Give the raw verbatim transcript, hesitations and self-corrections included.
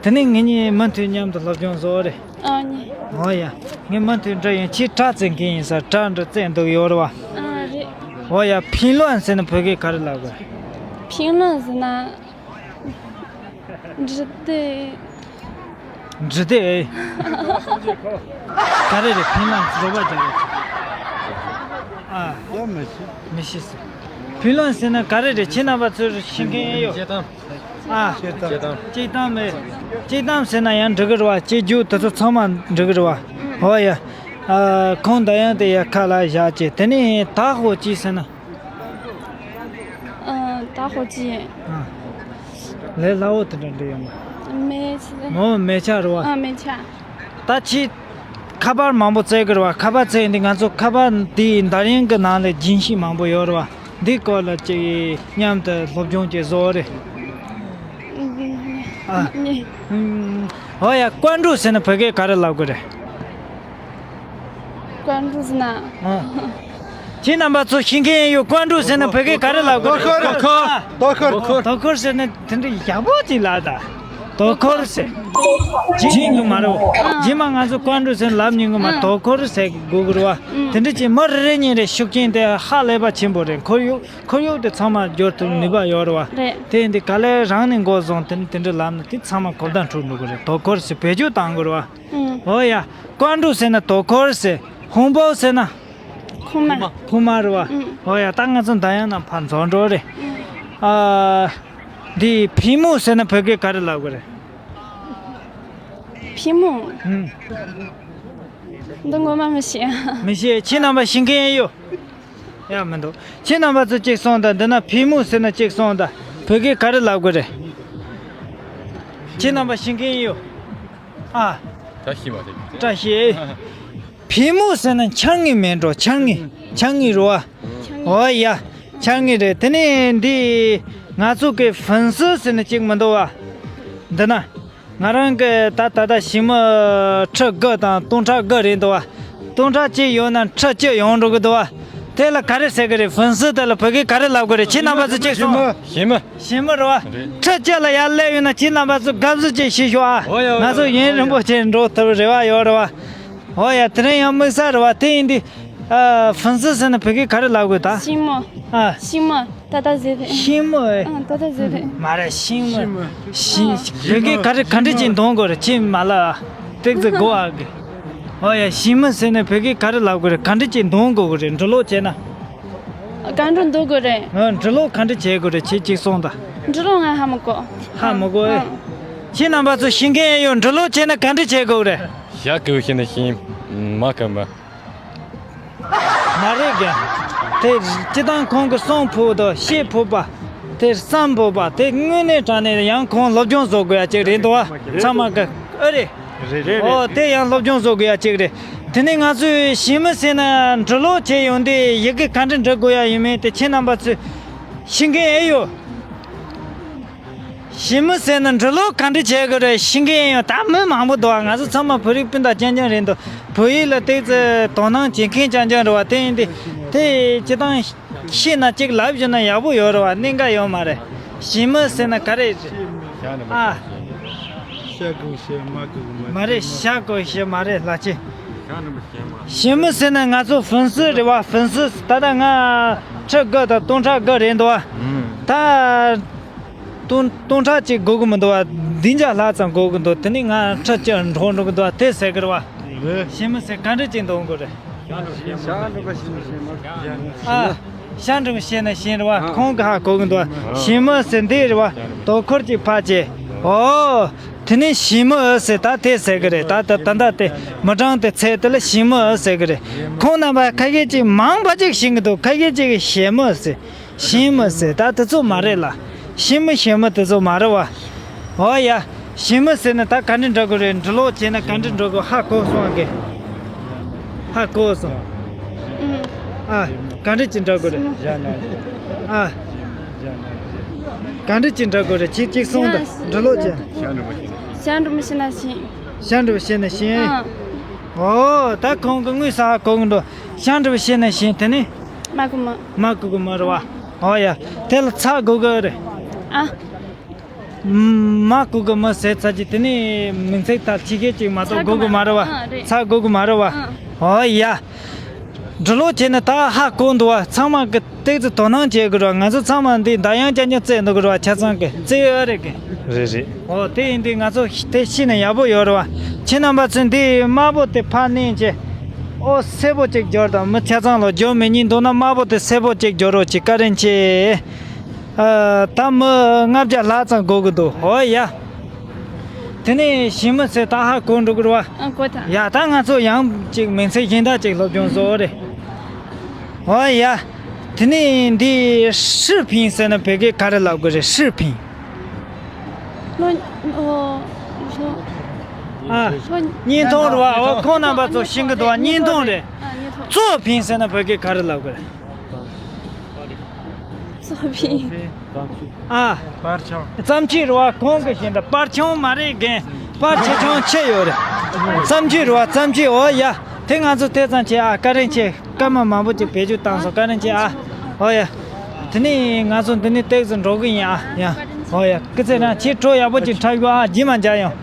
དེ་ནས་ངེད་གཉིས་མུ་མཐུད་མཉམ་དུ་སློབ་སྦྱོང་བཟོ་རེད། ཨ་ནི། འོ་ཡ། ངས་མུ་མཐུད་འདྲི་ཡིན། ཁྱེད་དྲ་བཙལ་མཁན་ཡིན་ས། དྲ་འདྲ་བཙལ་འདུག་ཡོད་རེད་བ། ཨ་རེད། འོ་ཡ། ཕིང་ལོན་ཟེར་ན་བོད་སྐད་ག་རེ་ལབ་དགོས། ཕིང་ལོན་ཟེར་ན། འབྲི་དེ། འབྲི་དེ། ག་རེ་རེད། ཕིང་ལོན་རོགས་པ་རྒྱག་རེད། ཨ། ཡང་མི་ཤེས། མི་ཤེས་ཟེར། ཕིང་ལོན་ཟེར་ན་ག་རེ་རེད། ཁྱེད་རྣམ་པ་ཚོས་ཤེས་མཁན་ཡོད། ཨ། སྤྱིར་བཏང་། སྤྱིར་བཏང་མེད། སྤྱིར་བཏང་ཟེར་ན་ཡང་འགྲིག་གི་རེད་བ། སྤྱི་རྒྱུགས་དེ་ཚོ་ཚང་མ་འགྲིག་གི་རེད་བ། ཨོ་ཡ། ཨ། ཁོང་འདི་ཡང་དེ་ཡ་ཁ་ལ་བཞག་བྱས། དེ་ནས་ད་ཧོ་ཅི་ཟེར་ན། ཨ། ད་ཧོ་ཅི། ཨ། ལས་སླ་བོ་དེ་འདྲ་འདྲ་ཡོང་བ། མེ་ཆ། མོ་མེ་ཆ་རེད་བ། ཨ། མེ་ཆ། ད་ཁྱེད་ཁ་པར་མང་པོ་བཙལ་གི་རེད་བ། ཁ་པར་བཙལ་ཡིན་དུས་ང་ཚོ་ཁ་པར་འདིའི་འདར་དབྱངས་ཀྱི་ནང་ལ་རྒྱུན་ཤེས་མང་པོ་ཡོད་རེད་བ། འདི་སྐོར་ལ་ཅིག་མཉམ་དུ་སློབ་སྦྱོང་ཅིག་བཟོ་རེད། ཨ། ཨུམ། འོ་ཡ། ཀོན་ཀྲུའུ་ཟེར་ན་བོད་སྐད་ག་རེ་ལབ་དགོས་རེད། ཀོན་ཀྲུའུ་ཟེར་ན། ཨ། ཁྱེད་རྣམ་པ་ཚོ་ཤེས་མཁན་ཡོད། ཀོན་ཀྲུའུ་ཟེར་ན་བོད་སྐད་ག་རེ་ལབ་དགོས་རེད། དོ་ཁུར། དོ་ཁུར། དོ་ཁུར། དོ་ཁུར་ཟེར་ན་དེ་འདྲ་ཡག་པོ་ཅིག་ལབ་ད། དོ་ཁུར་ཟེར། རྗེས་ཉུང་མ་རེད། རྗེས་མ་ང་ཚོ་ཀོན་ཀྲུའུ་ཟེར་ལབ་མྱོང་གི་མ། དོ་ཁུར་ཟེར་དགོས་ཀྱི་རེད་བ། དེ་འདྲ་ཅིག་མི་རེ་རེ་གཉིས་རེ་ཤུགས་རྐྱེན་དེ་ཧ་ལས་པ་ཆེན་པོ་རེད། ཁོར་ཡུག་ཁོར་ཡུག་དེ་ཚང་མ་སྦྱོར་ཐུབ་ནུས་པ་ཡོད་རེད་བ། རེད། དེ་ཡིན་དུས་ག་ལེར་རང་ནས་འགོ་བཟུང་དེ་དེ་འདྲ་ལབ་ན་དེ་ཚང་མ་གོ་བརྡ་འཕྲོད་འགྲོ་གི་རེད། དོ་ཁུར་ཟེར་བེད་སྤྱོད་གཏང་དགོས་རེད་བ། ཨུམ། འོ་ཡ། ཀོན་ཀྲུའུ་ཟེར་ན་དོ་ཁུར་ཟེར། ཧོང་པའོ་ཟེར་ན། ཁུག་མ། ཁུག་མ་རེད་བ། ཨུམ། འོ་ཡ། ད་ང་ཚོ་འདར་དབྱངས་རྣམས་ཕར་འཛོམས་འགྲོ་རེད། ཨུམ། ཨ། འདི་ཕི་མོ་ཟེར་ན་བོད་སྐད་ག་རེ་ལབ་དགོས་རེད། ཕི་མོ། ཨུམ། འདི་ངོ་མ་མི་ཤེས། མི་ཤེས། ཁྱེད་རྣམ་པ་ཤེས་མཁན་ཡོད། ཡ། མི་འདུག་ཁྱེད་རྣམ་པ་ཚོ་གཅིག་གསུངས་དང་། འདི་ན་ཕི་མོ་ཟེར་ན་གཅིག་གསུངས་དང་། བོད་སྐད་ག་རེ་ལབ་དགོས་རེད། ཁྱེད་རྣམ་པ་ཤེས་མཁན་ཡོད། ཨ། བཀྲ་ཤིས་པ་རེད། བཀྲ་ཤིས། ཕི་མོ་ཟེར་ན་ཆང་ངི་མེད་འགྲོ། ཆང་ངི། ཆང་ངི་རེད་བ། འོ་ཡ། ཆང་ངི་རེད། དེ་ནས་འདི་ང་ཚོ་གི་ཧྥུན་སི་ཟེར་ན་གཅིག་མི་འདུག་བ། འདི་ན། ང་རང་གི་ད་ད་ལྟ་ཞི་མི་ཁྲི་དགུ་དང་སྟོང་ཕྲག་དགུ་རེད་འདུག་བ། སྟོང་ཕྲག་གཅིག་ཡོད་ན་ཁྲི་གཅིག་ཡོང་འགྲོ་གི་འདུག་བ། དེ་ལ་ག་རེ་ཟེར་གི་རེད། ཧྥུན་སི་དེ་ལ་བོད་སྐད་ག་རེ་ལབ་དགོས་རེད། ཁྱེད་རྣམ་པ་ཚོ་གཅིག་གསུངས། ཞི་མི། ཞི་མི་རེད་བ། རེད། ཁྲི་གཅིག་ལ་ཡར་སླེབས་ཡོད་ན་ཁྱེད་རྣམ་པ་ཚོ་དགའ་བསུ་ཅིག་ཞུ་ཤོག་ཨ། འོ་ཡ། ང་ཚོ་ཡུན་རིང་པོ་ཅིག་འགྲོ་ཐུབ་རེ་བ་ཡོད་རེད་བ། འོ་ཡ། དེ་རིང་ཡང་དམིགས་བསལ་རེད་བ། དེ་ཡིན་དུས། ཨ། ཧྥུན་སི་ཟེར་ན་བོད་སྐད་ག་རེ་ལབ་དགོས་ད། ཞི་མི། ཨ། ཞི་མི། ད་ད་ཟེར་རེད། ཞི་མི། ཨ། ད་ད་ཟེར་རེད། མ་རེད། ཞི་མི། ཞི་མི། ཞི། ཨ། བོད་སྐད་ག་རེ་ག་འདྲ་ཅིག་འདོན་དགོས་རེད། ཁྱེད་མ་ལ་ཏིག་ཙི་གོ་ཨ་གི། འོ་ཡ། ཞི་མི་ཟེར་ན་བོད་སྐད་ག་རེ་ལབ་དགོས་རེད། ག་འདྲ་ཅིག་འདོན་དགོས་ཀྱི་རེད། འབྲི་ཀློག་བྱས་ན། ག་འདྲ་འདོན་དགོས་རེད། ཨ། འབྲི་ཀློག་ག་འདྲ་བྱེད་དགོས་རེད། ཁྱེད་གཅིག་གསུངས་དང་། འབྲི་ཀློག་ང་ཧ་མི་གོ། ཧ་མི་གོ་ཨེ། ཨ། ཁྱེད་རྣམ་པ་ཚོ་ཤེས་མཁན་ཡོད། འབྲི་ཀློག་བྱས་ན་ག་འདྲ་བྱེད་དགོས་རེད། ཞ་གི་ཤི་ན་ཤིང་། མ་གི་མི། མ་རེད་གི། དེ་སྤྱིར་བཏང་ཁོང་གིས་གསུང་ཕོད་དང་བཤད་ཕོད་པ། དེ་བསམ་ཕོད་པ། དེ་དངོས་གནས་དྲང་གནས་ཡང་ཁོང་སློབ་སྦྱོང་བཟོ་དགོས་ཡ་ཅིག་རེད་འདུག་བ། ཚང་མ་གི། ཨ་རེད། རེད་རེད། ཨོ། དེ་ཡང་སློབ་སྦྱོང་བཟོ་དགོས་ཡ་ཅིག་རེད། དེ་ནས་ང་ཚོས་ཞི་མི་ཟེར་ན་འབྲི་ཀློག་བྱས་ཡོང་དུས་ཡི་གེ་ག་འདྲ་འབྲི་དགོས་ཡ་ཡིན་མིན་དེ་ཁྱེད་རྣམ་པ་ཚོས་ཤེས་མཁན་ཨེ་ཡོད། ཞི་མི་ཟེར་ན་འབྲི་ཀློག་ག་འདྲ་བྱེད་དགོས་རེད། ཤེས་མཁན་ཡོད། ད་མི་མང་པོ་འདུག་ང་ཚོ་ཚང་མ་བོད་རིགས་སྤུན་ཟླ་རྐྱང་རྐྱང་རེད་འདུག་བོད་ཡིག་ལ་ཏོག་ཙམ་དོ་སྣང་བྱེད་མཁན་རྐྱང་རྐྱང་རེད་བ། དེ་ཡིན་དུས་དེ་སྤྱིར་བཏང་ཤེས་ན་གཅིག་ལབ་བཞག་ན་ཡག་པོ་ཡོད་རེད་བ། གནད་འགག་ཡོད་མ་རེད། ཞི་མི་ཟེར་ན་ག་རེ་རེད། ཨ། ཤ་གི་ཤི་མ་གི་མ། མ་རེད། ཤ་གི་ཤི་མ་རེད་ལགས་ཀྱི། ཞི་མི་ཟེར་ན་ང་ཚོ་ཧྥུན་སི་རེད་བ། ཧྥུན་སི། ད་ལྟ་ང་ཁྲི་དགུ་དང་སྟོང་ཕྲག་དགུ་རེད་འདུག་བ། ད་སྟོང་སྟོང་ཕྲག་གཅིག་དགོས་ཀྱི་མི་འདུག་བ། བདུན་བརྒྱ་ལྷག་ཙམ་དགོས་ཀྱི་འདུག་དེ་ནས་ང་ཁྲི་གཅིག་འགྲོ་འགྲོ་གི་འདུག་བ། དེ་ཟེར་གི་རེད་བ། རེད། ཞི་མི་ཟེར་ག་འདྲ་ཅིག་འདོན་དགོས་རེད། ཤ་འགྲོ་བ་ཤི་ན་ཤི་མ། ཨ། ཤ་འགྲོ་བ་ཤི་ན་ཤི་རེད་བ། ཨ། ཁོང་གི་ཧ་གོ་གི་འདུག་ཨ། ཞི་མི་ཟེར་འདི་རེད་བ། དོ་ཁུར་གཅིག་ཕར་བྱས། ཨོ། དེ་ནས་ཞི་མི་ཟེར་ད་དེ་ཟེར་གི་རེད། ད་ད་ད་ད་དེ་མི་གྲངས་དེ་ཚད་དེ་ལ་ཞི་མི་ཟེར་གི་རེད། ཁོང་རྣམ་པ་ཁ་ཤས་ཅིག་མང་པ་ཅིག་ཤེས་གི་འདུག་ཁ་ཤས་ཅིག་གིས་ཞི་མི་ཟེར། ཞི་མི་ཟེར་ད་དེ་ཚོ་མ་རེད་ལ། ཞི་མི་ཞི་མི་དེ་ཚོ་མ་རེད་བ། འོ་ཡ། ཞི་མི་ཟེར་ན་ད་ག་འདྲ་འདྲ་དགོས་རེད། འབྲི་ཀློག་བྱས་ན་ག་འདྲ་འདྲ་དགོས། ཧ་གོ་སོང་ཨ་གི། ཧ་གོ་སོང་། ཨ། ག་འདྲ་ཅིག་འདྲ་དགོས་རེད། ཨ། ག་འདྲ་ཅིག་འདྲ་དགོས་རེད། ཅིག་ཅིག་གསུངས་དང་། འབྲི་ཀློག་བྱས། ཤ་འགྲོ་བ་ཤི་ན་ཤི། ཤ་འགྲོ་བ་ཤི་ན་ཤི། ཨ། འོ། ད་ཁོང་གི་དངོས་སུ་ཧ་གོ་གི་འདུག་ཤ་འགྲོ་བ་ཤི་ན་ཤི། དེ་ནས། མ་གི་མི། མ་གི་གི་མི་རེད་བ། འོ་ཡ། དེ་ལ་ཚ་དགོས་གི་རེད། ཨ། མ་གོ་གི་མི་ཟེར་ཚར་གྱི་དེ་ནས་མིང་ཚིག་ད་ཕྱི་རྒྱལ་ཅིག་མ་གཏོགས་གོ་གི་མ་རེད་བ། ཨ་རེད། ཚ་གོ་གི་མ་རེད་བ། ཨ། ཨོ་ཡ། འབྲི་ཀློག་བྱས་ནས་ད་ཧ་གོ་འདུག་བ། ཚང་མ་གི་ཏོག་ཙམ་དོ་སྣང་བྱེད་དགོས་རེད་བ། ང་ཚོ་ཚང་མ་འདི་འདར་དབྱངས་རྐྱང་རྐྱང་བརྩེགས་འདུག་གི་རེད་བ། ཆ་ཚང་གི་བརྩེགས་ཡོད་རེད་གི། རེད་རེད། ཨོ་དེ་ཡིན་དུས་ང་ཚོ་དེ་ཤེས་ན་ཡག་པོ་ཡོད་རེད་བ། ཁྱེད་རྣམ་པ་ཚོས་འདི་དམར་པོ་དེ་ཕར་མནན་བྱས། ཨོ་སེར་པོ་གཅིག་སྦྱོར་དང་། མི་ཆ་ཚང་ལོ་སྦྱོར་མི་ཉན་འདུག་ན་དམར་པོ་དེ་སེར་པོ་གཅིག་སྦྱོར་རོགས་གྱིས། བཀའ་དྲིན་ཆེ། ཨ། ད་མི་ལྔ་བརྒྱ་ལྷག་ཙམ་གོ་གི་འདུག་ཨོ་ཡ། དེ་ནས་ཞི་མི་ཚོས་ད་ཧ་གོ་འགྲོ་གི་རེད་བ། ཨ། གོ་ཐལ། ཡ་ད་ང་ཚོ་ཡང་ཅིག་མིང་ཚིག་གཞན་དག་ཅིག་སློབ་སྦྱོང་བཟོ་རེད། ཨོ་ཡ། དེ་ནས་འདི་视频ཟེར་ན་བོད་སྐད་ག་རེ་ལབ་དགོས་རེད།视频། ཨ། བརྙན་ཐུང་རེད་བ། ཨོ་ཁོང་རྣམ་པ་ཚོ་ཤེས་ཀྱི་འདུག་བ། བརྙན་ཐུང་རེད། 作品ཟེར་ན་བོད་སྐད་ག་རེ་ལབ་དགོས་རེད། 作品། ཨ། བརྩམས་ཆོས་རེད་བ། གོང་གི་བཞིན་དུ་པར་ཆུང་མ་རེད་རྒན། པར་ཆེ་ཆུང་ཆེ་ཡོད་རེད། བརྩམས་ཆོས་རེད་བ། བརྩམས་ཆོས། ཨོ་ཡ། དེ་ང་ཚོ་དེ་ཙམ་བྱས་ཨ། བཀའ་དྲིན་ཆེ། སྐར་མ་མང་པོ་ཅིག་བེད་སྤྱོད་བཏང་སོང་། བཀའ་དྲིན་ཆེ་ཨ། ཨོ་ཡ། དེ་ནས་ང་ཚོ་འདི་ནས་ཏོག་ཙམ་འགྲོ་གི་ཡིན་ཨ། ཡ། ཨོ་ཡ། སྐུ་ཚེ་རིང་། ཁྱེད་བྲོ་ཡག་པོ་ཅིག་འཁྲབ་དགོས་ཨ། རྗེས་མ་མཇལ་ཡོང་།